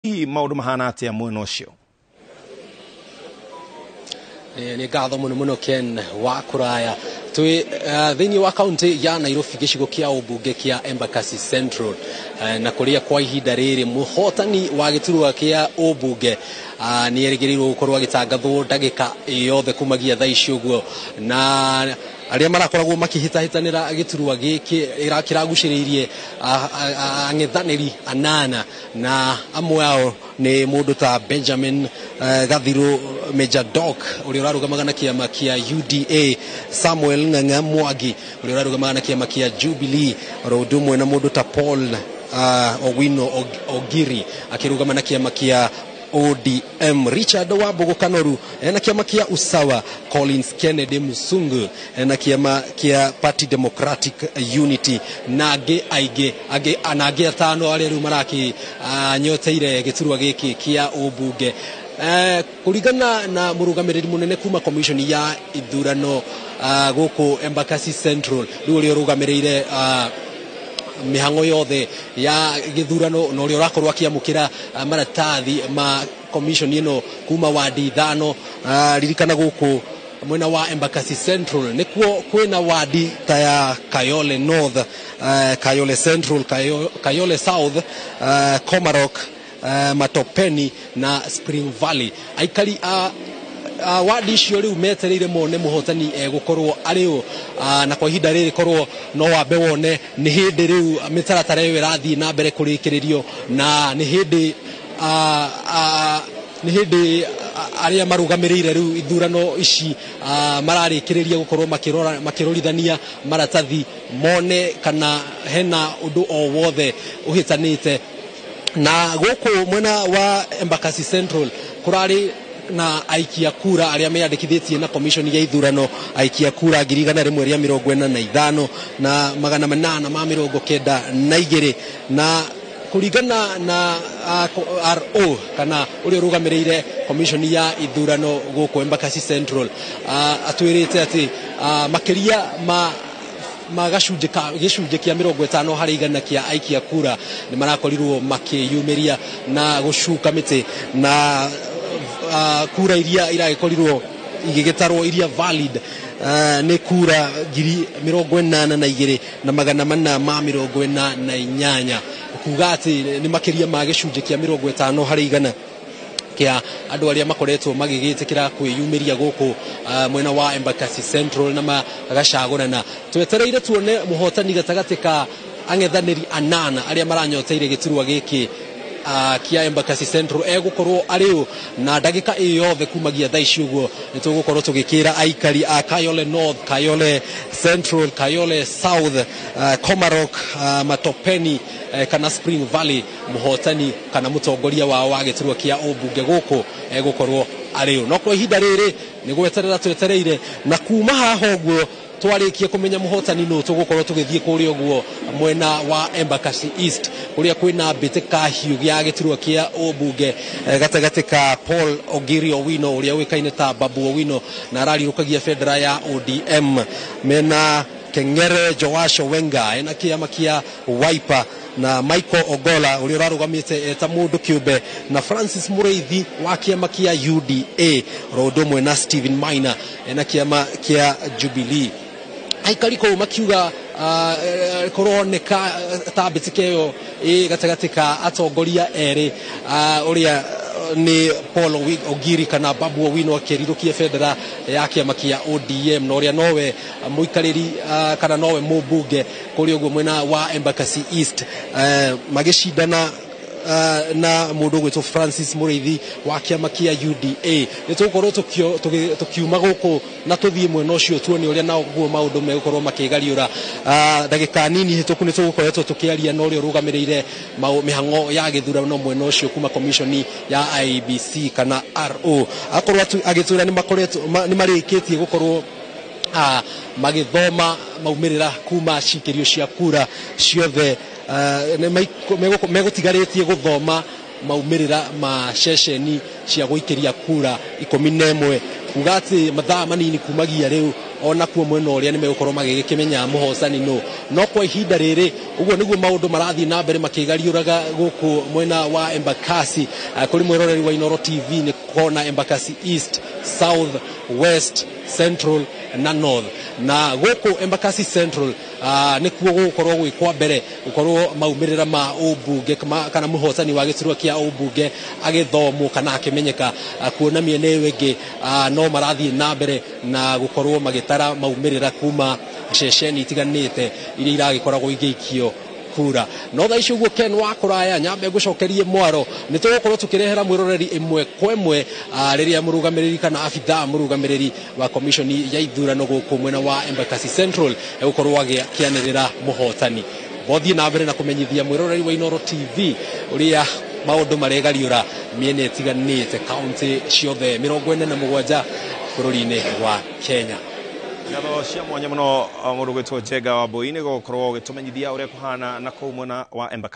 Hihi maũndũ mahana atĩa mwena ũcio? Nĩ ngatho mũno mũno Ken wa kũraya. Twĩ thĩinĩ wa kaunti ya Nairobi, gĩcigo kĩa ũmbunge kĩa Embakasi Central, na kũrĩa kwa ihinda rĩrĩ mũhotani wa gĩturwa kĩa ũmbunge nĩ erĩgĩrĩirwo gũkorwo agĩtangathwo ndagĩka yothe kumagia thaa ici ũguo. Na arĩa marakoragwo makĩhĩtahĩtanĩra gĩturwa gĩkĩ kĩragucĩrĩirie ang'ethanĩri anana, na amwe ao nĩ mũndũ ta Benjamin Gathiru Major Doc ũrĩa ũrarũgamaga na kĩama kĩa UDA, Samuel Ng'ang'a Mwangi ũrĩa ũrarũgamaga na kĩama kĩa Jubilee, oro ũndũ ũmwe na mũndũ ta Paul Owino Ogiri akĩrũgama na kĩama kĩa ODM, Richard Wambugu Kanoru ena kĩama kĩa Usawa, Collins Kennedy Musungu ena kĩama kĩa Party Democratic Unity, na angĩ aingĩ angĩ na angĩ atano arĩa rĩu marakĩ nyoteire gĩturwa gĩkĩ kĩa ũmbunge. Kũringana na mũrũgamĩrĩri mũnene kuma commission ya ithurano gũkũ Embakasi Central, rĩu ũrĩa ũrũgamĩrĩire mĩhang'o yothe ya gĩthurano na ũrĩa ũrakorwo akĩamũkĩra maratathi ma commission ĩno kuma wadi 5, ririkana gũkũ mwena wa Embakasi Central nĩkuo kwĩna wadi ta ya Kayole North, Kayole Central, Kayole South, Komarok, Matopeni na Spring Valley. Aikari a wadi icio rĩu metereire mone mũhotani egũkorwo arĩ ũ, na kwa ihinda rĩrĩ korwo no wambe wone nĩ hĩndĩ rĩu mĩtaratara ĩyo ĩrathiĩ na mbere kũrĩkĩrĩrio, na nĩ hĩndĩ nĩ hĩndĩ arĩa marũgamĩrĩire rĩu ithurano ici mararĩkĩrĩria gũkorwo makĩrorithania maratathi mone kana hena ũndũ o wothe ũhĩtanĩte. Na gũkũ mwena wa Embakasi Central kũrarĩ na aikia kura arĩa meyandĩkithĩtie na commission ya ithurano, aikia kura 145 na 892, na kũringana na RO kana ũrĩa ũrũgamĩrĩire commission ya ithurano gũkũ Embakasi Central, atwĩrĩte atĩ makĩria ma gacunjĩ ka gĩcunjĩ kĩa 50 harĩ igana kĩa aikia kura nĩ marakorirwo makĩyumĩria na gũcuka mĩtĩ, na kura iria iragĩkorirwo igĩgĩtarwo iria valid nĩ kura 82,448, kuga atĩ nĩ makĩria ma gĩcunjĩ kĩa 50 harĩ igana kĩa andũ arĩa makoretwo magĩgĩtĩkĩra kwĩyumĩria gũkũ mwena wa Embakasi Central na magacagũrana. Twetereire tuone mũhotani gatagatĩ ka ang'ethanĩri anana arĩa maranyoteire gĩturwa gĩkĩ kĩa Embakasi Central egũkorwo arĩ ũ, na ndagĩka ĩ yothe kumagia thaa ici ũguo nĩ tũgũkorwo tũgĩkĩra aikari a Kayole North, Kayole Central, Kayole South, Komarok, Matopeni, kana Spring Valley mũhotani kana mũtongoria wao wa gĩturwa kĩa ũmbunge gũkũ egũkorwo arĩ ũ. No kwa ihinda rĩrĩ nĩ gweterera twetereire, na kuma haha ũguo twarĩkie kũmenya mũhotani nũ tũgũkorwo tũgĩthiĩ kũrĩa ũguo mwena wa Embakasi East kũrĩa kwĩna mbĩtĩka hiũ gĩa gĩturwa kĩa ũmbunge gatagatĩ ka Paul Ogiri Owino ũrĩa ũĩkaine ta Babu Owino na arariũkagia bendera ya ODM, mena Kengere Joash Wenga ena kĩama kĩa Wiper, na Michael Ogola ũrĩa ũrarũgamĩte eta mũndũ kĩũmbe, na Francis Mũrĩithi wa kĩama kĩa UDA, oro ũndũ ũmwe na Stephen Maina ena kĩama kĩa Jubilee. Aikari kũu makiuga kũroneka ta mbĩtĩka ĩyo ĩ gatagatĩ ka atongoria erĩ, ũrĩa nĩ Paul Ogiri kana Babu Owino akĩrirũkia bendera ya kĩama kĩa ODM, na ũrĩa nowe mũikarĩri kana nowe mũmbunge kũrĩa ũguo mwena wa Embakasi East, magĩcindana na mũndũ ũgwĩtwo Francis Mũrĩithi wa kĩama kĩa UDA. Nĩ tũgũkorwo tũkiuma gũkũ na tũthiĩ mwena ũcio tuone ũrĩa naguo maũndũ megũkorwo makĩgariũra. Ndagĩka nini hĩtũku nĩ tũgũkoretwo tũkĩaria na ũrĩa ũrũgamĩrĩire mĩhang'o ya gĩthurano mwena ũcio kuma commission ya IEBC kana RO, akorwo agĩtwĩra nĩ marĩkĩtie gũkorwo magĩthoma maumĩrĩra kuma cikĩrio cia kura ciothe, megũtigarĩtie gũthoma maumĩrĩra ma ceceni cia gũikĩria kura 11, kuga atĩ mathaa manini kumagia rĩu Onakuo mwena ũrĩa nĩ megũkorwo magĩgĩkĩmenya mũhocani nũ. No kwa ihinda rĩrĩ ũguo nĩguo maũndũ marathiĩ na mbere makĩgariũraga gũkũ mwena wa Embakasi. Kũrĩ mwĩroreri wa Inooro TV nĩ kona Embakasi East, South, West, Central na North. Na gũkũ Embakasi Central nĩkuo gũgũkorwo gwĩ kwa mbere gũkorwo maumĩrĩra ma ũmbunge kana mũhotani wa gĩturwa kĩa ũmbunge agĩthomwo kana akĩmenyeka. Kuona mĩena ĩyo ĩngĩ no marathiĩ na mbere na gũkorwo magĩtara maumĩrĩra kuma ceceni itiganĩte iria iragĩkoragwo igĩikio kura. No thaa ici ũguo Ken wa kũraya nyambe ngũcokerie mwaro, nĩ tũgũkorwo tũkĩrehera mwĩroreri ĩmwe kwa ĩmwe rĩrĩa mũrũgamĩrĩri kana abithaa mũrũgamĩrĩri wa komishoni ya ithurano gũkũ mwena wa Embakasi Central egũkorwo akĩanĩrĩra mũhotani. Bothiĩ na mbere na kũmenyithia mwĩroreri wa Inooro TV ũrĩa maũndũ maregariũra mĩena ĩtiganĩte kaunti ciothe 47 bũrũri-inĩ wa Kenya. Ngatho cia mwanya mũno mũndũ gwĩtwo Njenga wa Mbui nĩ gũkorwo ũgĩtũmenyithia ũrĩa kũhana na kũu mwena wa Embakasi.